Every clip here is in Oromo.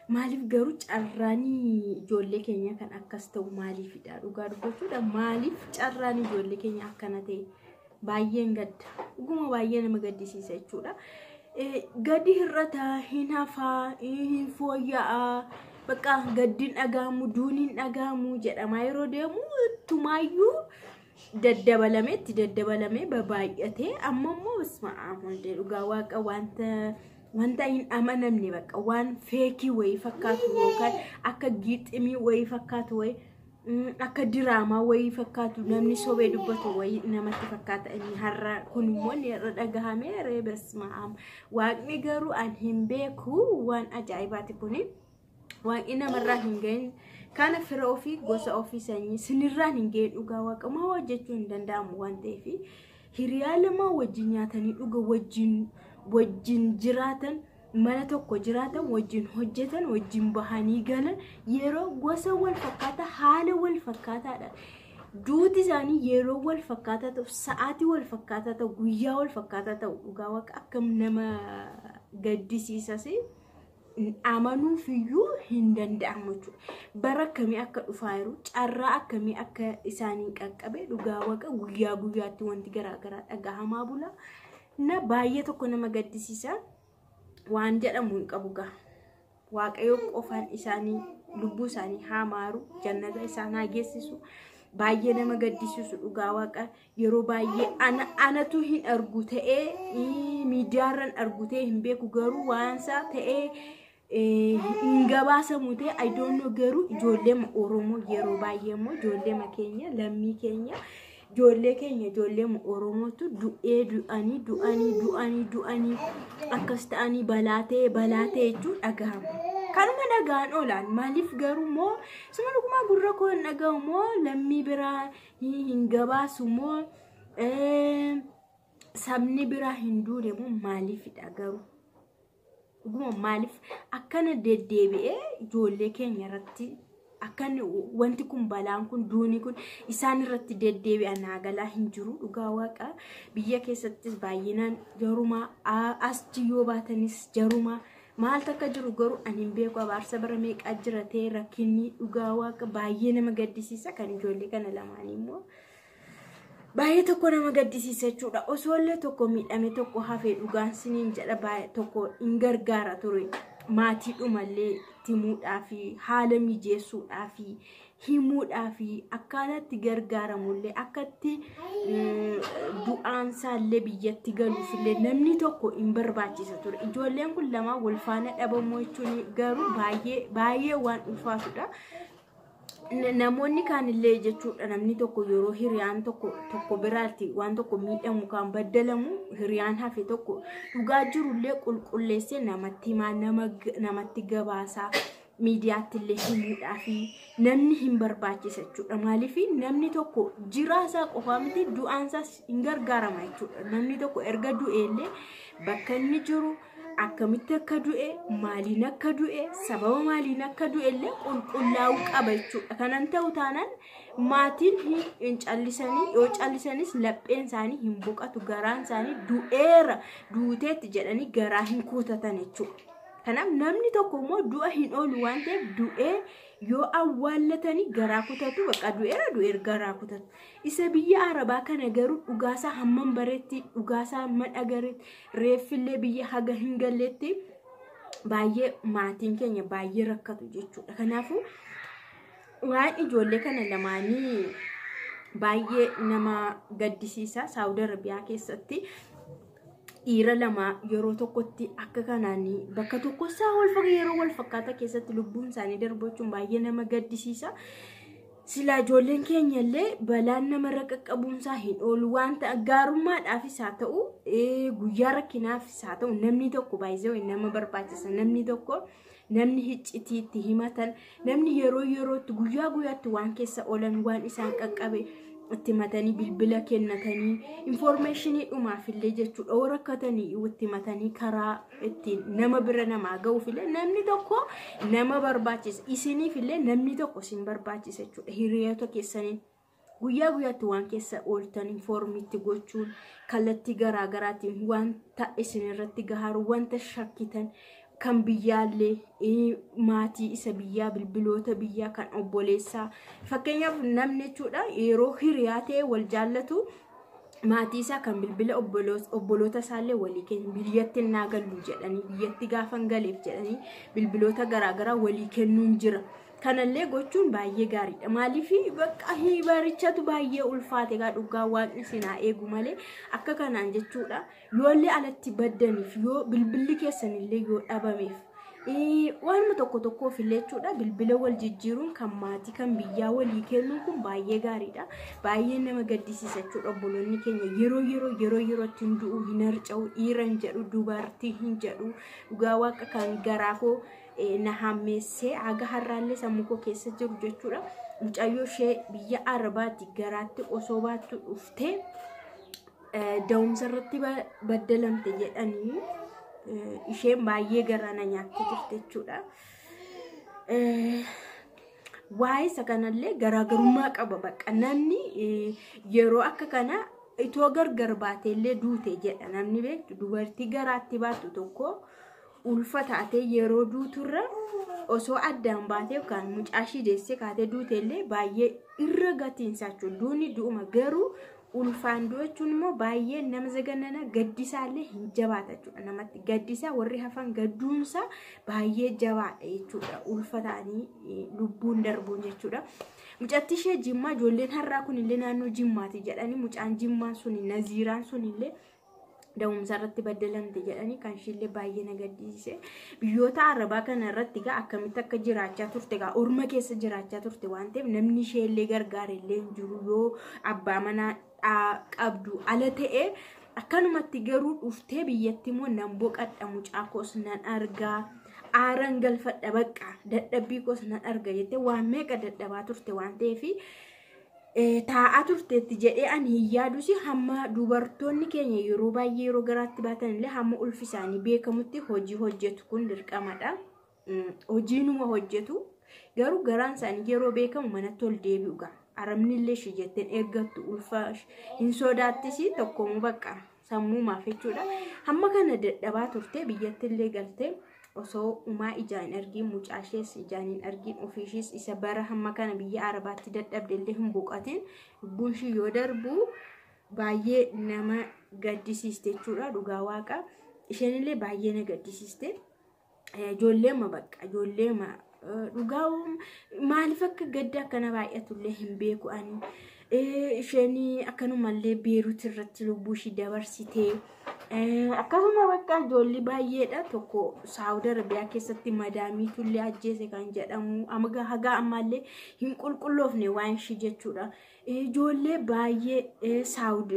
Maaliif garuu carraan ijoollee keenya kan akkas ta'u maaliifidha? Dhugaa dubbachuudha. Maaliif carraan ijoollee keenya akkana ta'e? Baay'een gadda. Dhuguma baay'ee nama gaddisiisa jechuudha. Gadi hir'ata, hin hafaa, hin fooyya'aa, bakka gaddiin dhagahamu, duuniin dhagahamu jedhama yeroo deemu ittumaayyuu daddabalamee itti daddabalamee babaay'atee amma immoo bisma'aa dhugaa waaqa wanta hin amanamne bakka waan feekii wayii fakkaatu yookaan akka giiximii wayii fakkaatu wayii akka diraamaa wayii fakkaatu namni sobee dubbatu wayii namatti fakkaata. Inni har'a kun immoo inni irra dhagahame reebesmaam waaqni garuu an hin beeku waan ajaa'ibaati kuni. Waaqni namarraa hin gahin kana fira ofii gosa ofii sanyii sinirraan hin gahin dhugaa waaqamaa hojjechuu hin danda'amu waan ta'eef hiriyaa lamaa wajjin nyaatanii dhuga wajjin jiraatan mana tokko jiraatan wajjin hojjetan wajjin bahanii galan yeroo gosa wal fakkaataa haala wal fakkaataadha. Duuti isaanii yeroo wal fakkaataa ta'u sa'aatii wal fakkaataa ta'u guyyaa wal fakkaataa ta'u dhugaa waaqa akkam nama gaddisiisas amanuufiyyuu hin danda'amu jechuudha. Bara akkamii akka dhufaa jiru carraa akkamii akka isaaniin qaqqabe dhugaa waaqa guyyaa guyyaatti wanti garaagaraa dhagahamaa bula. Na baay'ee tokko nama gaddisiisa waan jedhamu hin qabu gaa. Waaqayyo qofaan isaanii lubbuu isaanii haa maaru jannata isaan haa geessisu. Baay'ee nama gaddisiisu dhugaa waaqa yeroo baay'ee anatu hin argu ta'ee miidiyaarran argu ta'ee hin beeku garuu waansaa ta'ee hin gabaasamu ta'e I don't know garuu ijoollee Oromoo yeroo baay'ee immoo ijoollee keenya lammii keenya ijoollee keenya ijoollee Oromootu du'ee du'anii du'anii du'anii du'anii akkas ta'anii balaa ta'e jechuun dhagahama. Kanuma dhagaan oolaan maaliif garuu moo suma dhugumaa gurra koo hin dhagahu moo lammii biraa hin gabaasu moo sabni biraa hin duune moo maaliifidha garuu? Dhuguma maaliif akkana deddeebi'ee ijoollee keenya irratti akkan wanti kun balaan kun duuni kun isaan irratti deddeebi'a naagalaa hin jiru dhugaa waaqa biyya keessattis baay'inaan jarumaa as yoo baatanis jarumaa maaltu akka jiru garuu ani hin beeku abaarsa bara meeqaa jira ta'e rakkinni dhugaa waaqa baay'ee nama gaddisiisa kan ijoollee kana lamaanii immoo baay'ee tokko nama gaddisiisa jechuudha. Osoo illee tokko miidhame tokko hafee dhugaan siniin jedha baay'ee tokko hin gargaara ture maatiidhumallee timuudhaa fi haala mijeessuudhaa fi himuudhaa fi akkaataatti gargaaramullee akkatti du'aansaallee biyyatti galuufillee namni tokko hin barbaachisa ture. Ijoolleen kun lama wal faana dhabamuu jechuun garuu baay'ee baay'ee waan ulfaatudha. Namoonni kaanillee jechuudha namni tokko yeroo hiriyaan tokko tokko biraatti waan tokko miidhamu kan baddalamu hiriyaan hafe tokko dhugaa jirullee qulqulleessee namatti himaa namatti gabaasaa miidiyaatti illee himuudhaa fi namni hin barbaachisa jechuudha. Maaliif namni tokko jiraasaa qofaa miti du'aansaas hin gargaarama jechuudha. Namni tokko erga du'eellee bakka inni jiru akkamitti akka du'e maaliin akka du'e sababa maaliin akka du'e illee qulqullaa'uu qaba jechuudha. Kanan ta'u taanaan maatiin hin callisanii yoo callisanis lapheen isaanii hin boqotu garaan isaanii du'eera duuteetti jedhanii garaa hin kuutatan jechuudha. Kanaaf namni tokko immoo du'a hin oolu waan ta'eef du'ee yoo awwaallatanii garaa kutatu bakka du'eera du'eera garaa kutatu. Isa biyya Arabaa kana garuu dhugaasaa hammam bareetti dhugaasaa hamma dhagareetti reeffillee biyya haga hin galleetti baay'ee maatiin keenya baay'ee rakkatu jechuudha. Kanaafuu waan ijoollee kana lamaanii baay'ee nama gaddisiisa Saawud Arabiyaa keessatti. Dhiira lama yeroo tokkotti akka kanaan bakka tokko isaa wal yeroo wal fakkaataa keessatti lubbuun isaanii darbachuun baay'ee nama gaddisiisa. Silaa ijoolleen keenya illee balaan namarra qaqqabuunsaa hin oolu waan ta'a gaarummaadhaafis haa ta'u guyyaa rakkinaafis haa ta'u namni tokko baay'ee nama barbaachisa namni tokko namni hiccitiitti himatan namni yeroo yerootti guyyaa guyyaatti waan keessa oolan waan isaan qaqqabe itti matanii bilbila kennatanii infoormeeshinii dhumaafillee jechuudha yoo rakkatanii itti matanii karaa ittiin nama bira namaa ga'uufillee namni tokko nama barbaachisa isiniifillee namni tokko isin barbaachisa jechuudha hiriyoota keessaniin guyyaa guyyaatti waan keessa ooltan infoormiitti gochuun kallattii garaagaraatiin wanta isin irratti gaharu wanta shakkitan Kan biyyaallee maatii isa biyyaa, bilbiloota biyyaa, kan obboleessaa, fakkeenyaaf namni jechuudha yeroo hiriyaa ta'e wal jaallatu maatii isaa kan bilbila obboloota isaallee walii kennu, biyyatti naa gallu jedhanii, biyyatti gaafa hin galeef jedhanii bilbiloota garaagaraa walii kennuun jira. Kanallee gochuun baay'ee gaariidha. Maaliif bakka barichatu baay'ee ulfaate egaa dhugaa waaqni sinaa eegu malee akka kanaan jechuudha. Yoollee alatti baddaniif, yoo bilbilli keessanillee yoo dhabameef, waanuma tokko tokkoof illee jechuudha bilbila wal jijjiiruun kan maatii kan biyyaa walii kennuun kun baay'ee gaariidha. Baay'ee nama gaddisiisa jechuudha. Obboloonni keenya yeroo yeroo yeroo yerootti hin du'u, hin harca'u, dhiira hin jedhu, dubartii hin jedhu. Dhugaa waaqa kan garaa koo na hammeessee haga har'aallee sammuu koo keessa jiru jechuudha. Mucayyoo ishee biyya Arabaatti garaatti osoo baattu dhuftee da'umsa irratti baddalamte jedhanii isheen baay'ee garaa na nyaattee jirti jechuudha. Waa'ee isa kanallee garaagarummaa qaba bakka namni yeroo akka kana itoo gargar baateellee duute jedha namni beektu. Dubartii garaatti baattu tokko ulfa taatee yeroo duuturra osoo addaan baatee yookaan mucaa ishii deessee kaatee duuteellee baay'ee irra gatiinsa jechuudha. Duuni du'uma, garuu ulfaan du'a jechuun immoo baay'ee nama zagannana, gaddisaallee hin jabaata jechuudha. Namatti gaddisaa warri hafan gadduunsa baay'ee jabaadha jechuudha. Ulfa ta'anii lubbuun darbuun jechuudha. Mucatti ishee Jimmaa, ijoolleen har'aa kunillee naannoo Jimmaati jedhanii, mucaan Jimmaa suni Naziiraan sunillee da'umsa irratti baddalamte jedhanii kan ishiillee baay'ee na gaddisiise. Biyyoota Arabaa kana irratti egaa akkamitti akka jiraachaa turte, egaa orma keessa jiraachaa turte waan ta'eef namni isheellee gargaarellee hin jiru yoo abbaa manaa qabdu ala ta'e. Akkanumatti garuu dhuftee biyyatti immoo nan boqadha, mucaa koos nan argaa, aaran galfadha, bakka dadhabbii koos nan arga jettee waan meeqa dadhabaa turte waan ta'eef taa'aa turteetti jedhee ani hin yaadus. Hamma dubartoonni keenya yeroo baay'ee yeroo garaatti baatan illee hamma ulfi isaanii beekamutti hojii hojjetu, kun dirqamadha. Hojiinuma hojjetu, garuu garaan isaanii yeroo beekamu manatti ol deebi'u gaa. Arabni illee ishee jetteen eeggattu ulfa hin sodaattis tokkomuu bakka sammuumaaf jechuudha. Hamma kana dadhabaa turte, biyyatti illee galtee osoo umaa ijaan hin argin, mucaa ishees ijaan hin argin, ofiishees isa bara hamma kana biyya Arabaatti dadhabde illee hin boqotin lubbuun ishii yoo darbu baay'ee nama gaddisiiste jechuudha. Dhugaa waaqa isheen illee baay'ee na gaddisiiste. Ijoolleema bakka ijoolleema dhugaa maaliif akka gadda akkana baay'atullee hin beeku ani. Isheen akkanumallee Beerut irratti lubbuu ishii dabarsitee, akkasuma bakka ijoolli baay'eedha. Tokko Saawud Arabiyaa keessatti madaamiitullee ajjeese kan jedhamu amma haga ammaallee hin qulqulloofne waan ishii jechuudha. Ijoollee baay'ee Saawud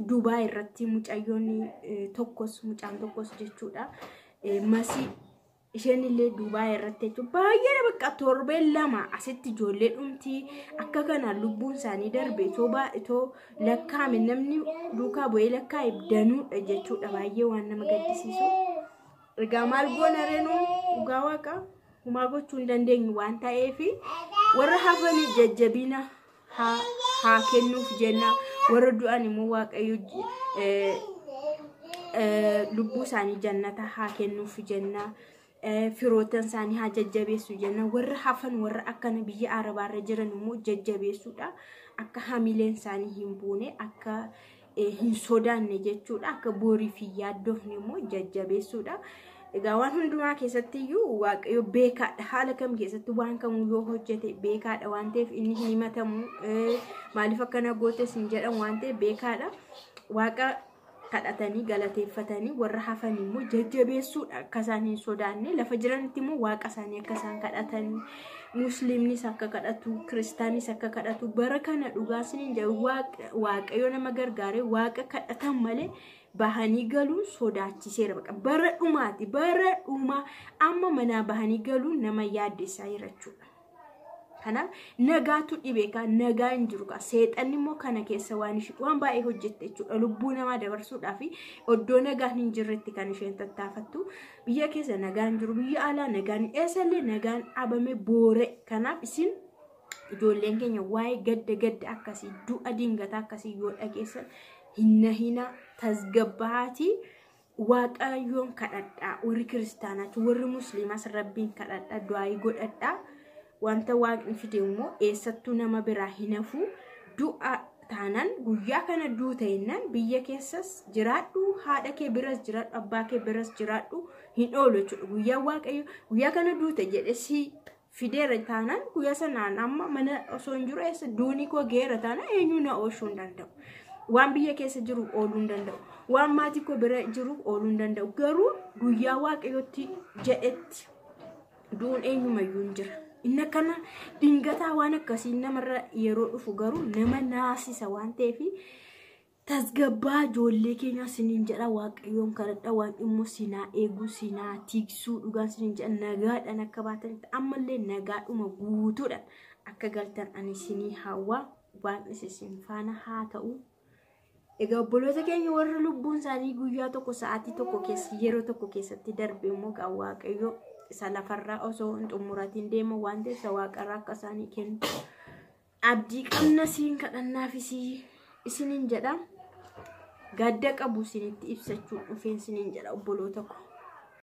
Dubaay irratti mucayyoon tokkos, mucaan tokkos jechuudha. Masii isheen illee Dubaay irratti jechuudha. Baay'eedha bakka torbeen 2 asitti ijoollee dhumtii akka kanaan lubbuun isaanii darbe itoo lakkaa'ame, namni duukaa bu'ee lakkaa'e danuudha jechuudha. Baay'ee waan nama gaddisiisu. Egaa maal goona reenuu, dhugaa waaqa humaa gochuu hin dandeenyu waan ta'eef warra hafanii jajjabina haa kennuuf jenna, warra du'an immoo Waaqayyo lubbuu isaanii jannata haa kennuuf jenna. Firoottan isaanii haa jajjabeessu jenna. Warra hafan, warra akkana biyya Arabaarra jiran immoo jajjabeessuudha. Akka hamileen isaanii hin buune, akka hin sodaanne jechuudha. Akka boriif hin yaaddofne immoo jajjabeessuudha. Egaa waan hundumaa keessatti iyyuu Waaqayyo beekaadha. Haala kam keessatti waan kamuu yoo hojjete beekaadha waan ta'eef inni hin himatamu. Maaliif akkana gootes hin jedhamu waan ta'eef beekaadha. Waaqa kadhatanii galateeffatanii warra hafan immoo jajjabeessuudha, akka isaan hin sodaanne lafa jiranitti immoo waaqa isaanii akka isaan kadhatanii, musliimnis akka kadhatu, kiristaanis akka kadhatu. Bara kana dhugaa isiniin jedhu, Waaqayyo nama gargaaree waaqa kadhatan malee bahanii galuun sodaachiseera. Bakka bara dhumaati, bara dhumaa amma manaa bahanii galuun nama yaaddessaa jira jechuudha. Kanaaf nagaatu dhibee kaa, nagaa hin jiru kaa. Seexanni immoo kana keessa waan ishee waan baay'ee hojjette jechuudha. Lubbuu namaa dabarsuudhaaf iddoo nagaan hin jirretti kan isheen tattaafattu. Biyya keessa nagaan hin jiru, biyya alaa nagaan, eessallee nagaan dhabame boore. Kanaaf isin ijoolleen keenya waa'ee gadda gadda akkasii, du'a dingataa akkasii yoo dhageessan hin nahina, tasgabbaatii. Waaqayyoon kadhadhaa, warri kiristaanaati, warri musliimaas rabbiin kadhadhaa, du'aayii godhadhaa. Wanta waaqni fide immoo eessattuu nama biraa hin hafu. Du'a taanaan guyyaa kana duuta jennaan biyya keessas jiraadhu, haadha kee biras jiraadhu, abbaa kee biras jiraadhu, hin oolu jechuudha. Guyyaa waaqayyo guyyaa kana duuta jedhe si fideera taanaan guyyaa sanaan amma mana osoo hin jiru eessa duuni koo geera taanaan eenyu na oolchuu hin danda'u. Waan biyya keessa jiru ooluu hin danda'u. Waan maatii koo bira jiru ooluu hin danda'u. Garuu guyyaa waaqayyotti jedhetti du'uun eenyumayyuu hin jira. Inni akkana dingataa waan akkasii namarra yeroo dhufu garuu nama naasisa waan ta'eef tasgabbaa ijoollee keenya siniin jedha. Waaqayyoon kadhadha, waan immoo sinaa eeguu, sinaa tiksuu, dhugaan siniin jedha. Nagaadhaan akka baatanitti ammallee nagaadhuma guutuudhaan akka galtan ani sinii hawwa. Waaqni isin faana haa ta'u. Egaa obboloota keenya warra lubbuun isaanii guyyaa tokko sa'aatii tokko keessa yeroo tokko keessatti darbe immoo gaa waaqayyo isa lafarraa osoo hin xumuratiin deema waan ta'eef isa waaqarraa akka isaanii kennu abdii qabna, siin kadhannaafis isiniin jedha. Gadda qabu isinitti ibsachuu dhufeen isiniin jedha obboloota ko.